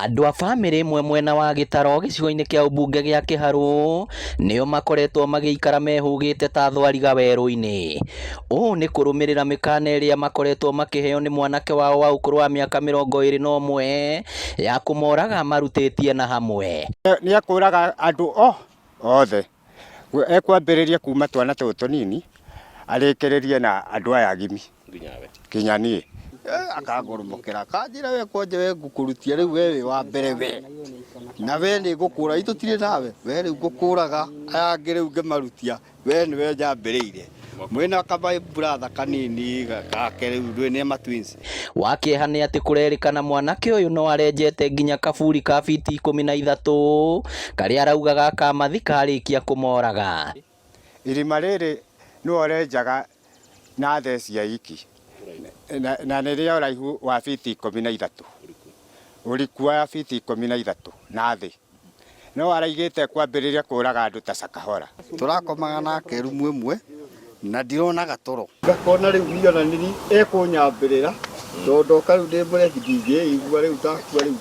Andũ a bamĩrĩ ĩmwe mwena wa Gĩtaro gĩcigo-inĩ kĩa ũmbunge gĩa Kĩharũ nĩo makoretwo magĩikara mehũgĩte ta thwariga werũ-inĩ. Ũũ nĩ kũrũmĩrĩra mĩkana ĩrĩa makoretwo makĩheo nĩ mwanake wao wa ũkũrũ wa mĩaka 21 ya kũmoraga marutĩtie na hamwe. Nĩ ekũraga andũ o othe, ekwambĩrĩria kuma twana tũtũ tũnini arĩkĩrĩrie na andũ aya agimi nginya niĩ. Akangoromokera akanjĩra we kwanja we ngũkũrutia rĩu we wĩ wa mbere we na we nĩ ngũkũra itũtirĩ nawe we rĩu ngũkũraga aya angĩ rĩu ngĩmarutia we nĩwe njambĩrĩire mwĩna kama brother kanini gake rĩu ndũĩ nĩ ma twins. Wa kĩeha nĩ atĩ kũrerĩkana mwanake ũyũ no arenjete nginya kaburi ka biti 13 karĩa araugaga akamathika arĩkia kũmoraga. Irima rĩrĩ nĩwe ũrenjaga na theci ya iki na nĩ rĩa ũraihu wa biti 13, ũriku wa biti 13 na thĩ. No araigĩte kwambĩrĩria kũraga andũ ta Sakahora. Tũrakomaga nake rumu ĩmwe na ndironaga toro. Ngakona rĩu niĩ ona nĩ ekũnyambĩrĩra tondũ ndoka rĩu ndĩ mũrebi ndingĩigua rĩu ndakua rĩu.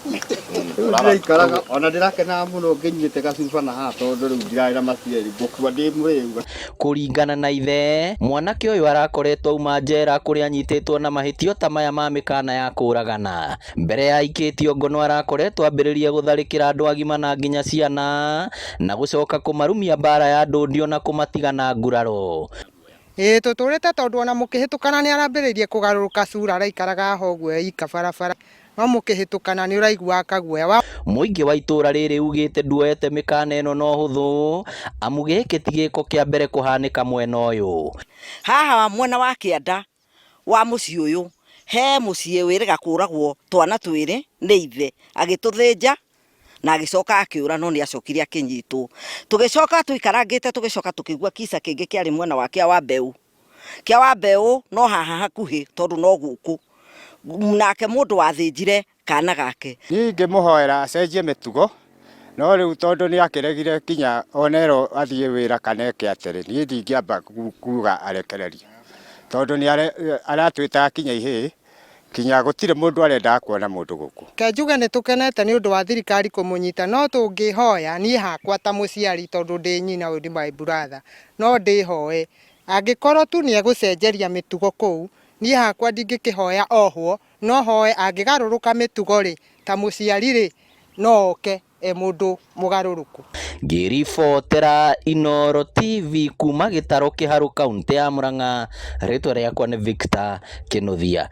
Rĩu ndĩraikaraga ona ndĩrakenaga mũno ngĩnyuĩte gacuba na haha tondũ rĩu ndirarĩ na maciari ngũkua ndĩ mũrĩu. Kũringana na ithe, mwanake ũyũ arakoretwo auma njera kũrĩa anyitĩtwo na mahĩtio ta maya ma mĩkana ya kũragana. Mbere ya aikĩtio ngono arakoretwo ambĩrĩrie gũtharĩkĩra andũ agima na nginya ciana na gũcoka kũmarumia mbara ya ndũndio na kũmatiga na nguraro. Ĩĩ tũtũrĩte tondũ ona mũkĩhĩtũkana nĩ arambĩrĩirie kũgarũrũka cura araikaraga ho ũguo ika barabara no mũkĩhĩtũkana nĩ ũraiguaga kaguoya. Mũingĩ wa itũra rĩrĩ ugĩte nduoete mĩkana ĩno na ũhũthũ amu gĩkĩ ti gĩko kĩa mbere kũhanĩka mwena ũyũ. Haha mwena wa kĩanda wa mũciĩ ũyũ he mũciĩ wĩrĩga kũragwo twana twĩrĩ nĩ ithe agĩtũthĩnja na agĩcoka akĩũra no nĩ acokire akĩnyitwo. Tũgĩcoka tũikarangĩte tũgĩcoka tũkĩigua kisa kĩngĩ kĩarĩ mwena wa kĩa wa mbeũ. Kĩa wa mbeũ no haha hakuhĩ tondũ no gũkũ. Nake mũndũ wathĩnjire kana gake. Niĩ ingĩmũhoera acenjie mĩtugo no rĩu tondũ nĩ akĩregire kinya onerwo athiĩ wĩra kana eke atĩrĩ, niĩ ndingĩamba kuga arekererio tondũ nĩ aratwĩtaga kinya ihĩĩ kinya gũtirĩ mũndũ arendaga kuona mũndũ gũkũ. Ke njuge nĩ tũkenete nĩ ũndũ wa thirikari kũmũnyita no tũngĩhoya niĩ hakwa ta mũciari tondũ ndĩ nyina ũyũ nĩ my brother no ndĩhoe angĩkorwo tu nĩ egũcenjeria mĩtugo kũu niĩ hakwa ndingĩkĩhoya ohwo no hoe angĩgarũrũka mĩtugo rĩ ta mũciari rĩ no oke e mũndũ mũgarũrũku. Ngĩribotera Inooro TV kuma Gĩtarũ Kĩharũ kaũntĩ ya Murang'a, rĩtwa rĩakwa nĩ Victor Kĩnuthia.